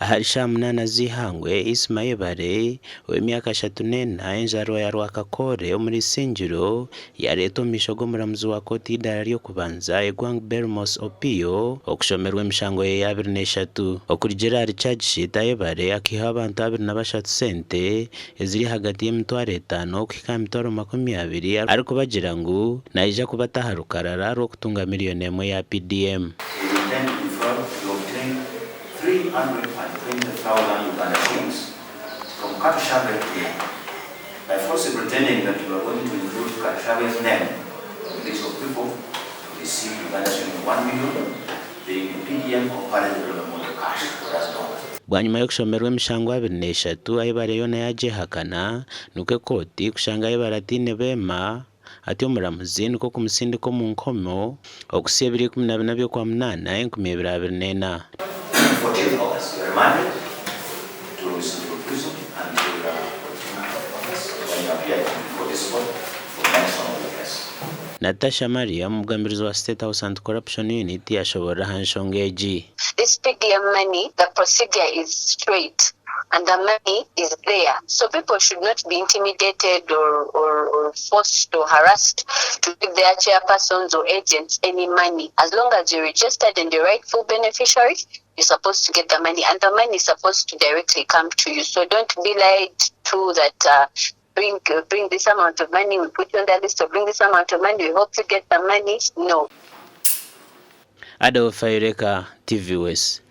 Ahari shaaha munaana z'eihangwe, Isma Ayebare, ow'emyaka 34, enzaarwa ya Rwakakoore omuri Isingiro, yareetwa omu maisho g'omuramuzi wa kooti y'eidaara ry'okubanza, Egwang Bermos Opio, okushomerwa emishango ye ya 23. Okurugiirira ahari charge sheet, Ayebare akaihaho abantu 23 sente eziri ahagati y'emitwaro etaano okuhika aha mitwaro 20 arikubagira ngu naija kubata aha rukarara rw'okutunga miriyoni emwe ya PDM. He intend to defraud to obtain 320,000 Uganda shillings from Katushabe Peter by falsely pretending that you are going to include Katushabe's name on the list of people to receive Uganda shilling 1 million being the PDM or Party Development Model cash whereas not. Bwanyima y'okushomerwa emishango 23, Ayebare yoona yaagyehakana, nikwo ekooti kushanga Ayebare ataine beema, atyo omuramuzi nikwo kumutsindika omu nkomo okuhitsya ebiro 14 by'Okwamunaana 2024. 14th August, you are remanded to Central Prison until 14th August when you appear before this court for mention of the case. Natasha Maria, omugambirizi wa State House Anti-Corruption Unit yashoborora aha nshonga egi. This PDM money, the procedure is straight and the money is there so people should not be intimidated or, or, or forced or harassed to give their chairpersons or agents any money. As long as you're registered and the rightful beneficiary, you're supposed to get the money and the money is supposed to directly come to you. So don't be lied to that bring this amount of money, we put you on the list, or bring this amount of money, we hope to get the money. No. Adolf Ayoreka, TV West.